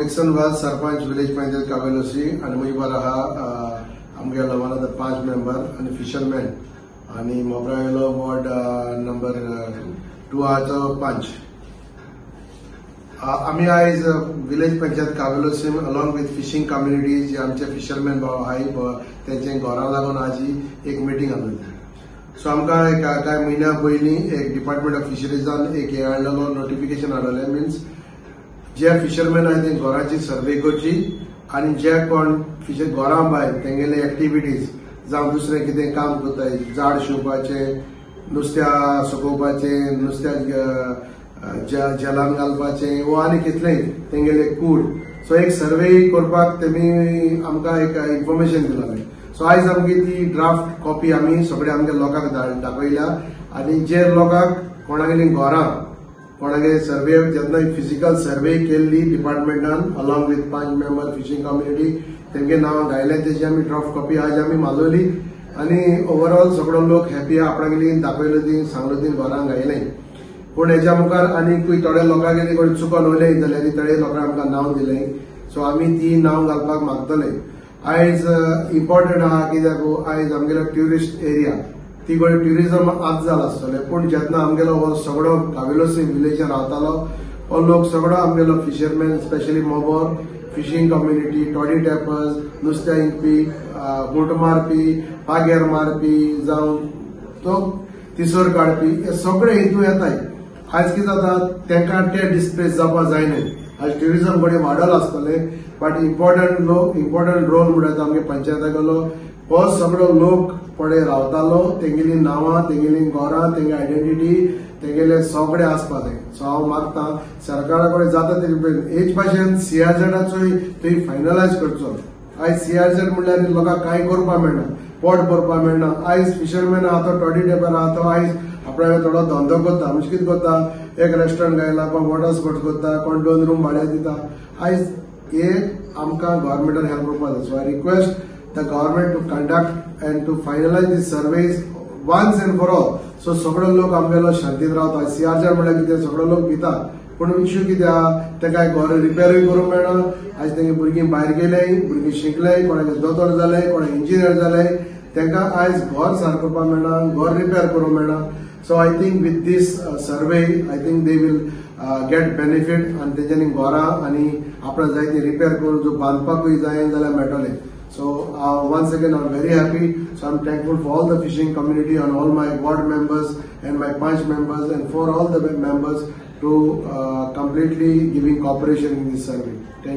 Nixon Vaz, sarpanch village panchayat Cavelossim आनी म्हजे बरोबर आहा आमगेलो वन ऑफ the 5 member आनी फिशरमॅन आनी मोपरावेलो वॉर्ड नंबर 2 आचो पंच. आमी आयज village panchayat Cavelossim along with fishing community जे आमचे फिशरमॅन भाव आहाय तेंचे घरां लागून आजी एक मिटींग आसली. सो आमकां एक कांय म्हयन्या पयलीं एक डिपार्टमेंट ऑफ फिशरीजान एक हें हाडलेलो, नोटिफिकेशन हाडलेलें, मिन्स जे फिशरमॅन आहाय ते घराची सर्वे करची आनी जे कोण फिशर घरां भायर तेंगेले एक्टिविटीज जावं दुसरें कितें काम करताय, झाड शिंवपाचें, नुस्त्या सुकोवपाचें, नुस्त्याक जेलान घालपाचें वो आनी कितलेंय तेंगेले कूड, सो एक सर्वे करपाक तेमी आमकां एक इन्फॉर्मेशन दिलालें. सो आयज आमची ती ड्राफ्ट कॉपी आमी सगळे आमगे लोकांक दाखयल्या आनी जे लोकांक कोणागेली घरां कोणागे सर्वे जेन्ना फिजिकल सर्वे केल्ली डिपार्टमेंटान along with 5 member fishing community तेंगे नांवां गायलें, तेजी आमी ड्राफ्ट कॉपी आज आमी मालवली आनी ओवरऑल सगळो लोक हॅपी आहा. आपणागेली दाखयलो ती सांगलो ती घरां गायलें. पूण हेच्या मुखार आनीकूय थोड्या लोकांगेली कोण चुकोन उलय जाल्यार थोडे लोकांक आमकां नांव दिलें, सो आमी ती नांव घालपाक मागतले. आयज इम्पॉर्टंट आहा कित्याक आयज आमगेलो ट्युरिस्ट एरिया ती गोंय ट्युरिजम आज जाला आसतलें, पूण जेन्ना आमगेलो हो सगळो कावेलोसीम विलेजान रावतालो हो लोक सगळो आमगेलो fisherman, specially Mobor fishing community, toddy tappers, नुस्त्या विकपी, बोट मारपी, पाग्यार मारपी जावं तो तिसर काडपी, हे सगळे हितून येताय. आयज कितें जाता तेंकां ते डिस्प्लेस जावपाक जायना. आयज ट्युरिजम कडेन वाडल आसतलें, बट इम्पॉर्टंट लोक इम्पॉर्टंट रोल म्हणल्यार आमगे पंचायतागेलो हो सगळो लोक पळय रावतालो, तेंगेली नांवां, तेंगेली घरां, तेंगे आयडेंटिटी, तेंगेले सगळे आसपा जाय. सो हांव मागता सरकारा कडेन जाता तितले हेच भाशेन सीआरझेडाचोय थंय फायनलायज करचो. आयज सीआरझेड म्हणल्यार लोकांक कांय करपाक मेळना, पोट भरपाक मेळना. आयज फिशरमॅन आहा तो टॉडी टेपर आहा तो आयज आपणाक थोडो धंदो करता, म्हणजे कितें करता, एक रेस्टॉरंट घायला, कोण वॉटर स्पोर्ट्स करता, कोण 2 रूम भाड्याक दिता. आयज हे आमकां गव्हर्मेंटान हेल्प करपाक जाय. So I request the government to conduct and to finalize the surveys once and for all. So सगळो लोक आमगेलो शांतीत रावता. सीआरझेड म्हणल्यार कितें सगळो लोक भिता, पूण इश्यू कितें आहा तेका घर रिपेरूय करूंक मेळना. आयज तेंगे भुरगीं भायर गेले, भुरगीं शिकले, कोणाचे दोतोर जाले, कोण इंजिनियर जाले, तेंकां आयज घर सार करपाक मेळना, घर रिपेर करूंक मेळना. So I think with this survey I think they will get benefit आनी तेंच्यांनी घरां आनी आपणाक जाय ती रिपेर करून जो बांदपाकूय जाय जाल्यार मेळटलें. So once again I'm very happy. So I'm thankful for all the fishing community and all my ward members and my panch members and for all the members to completely giving cooperation in this survey. Thank you.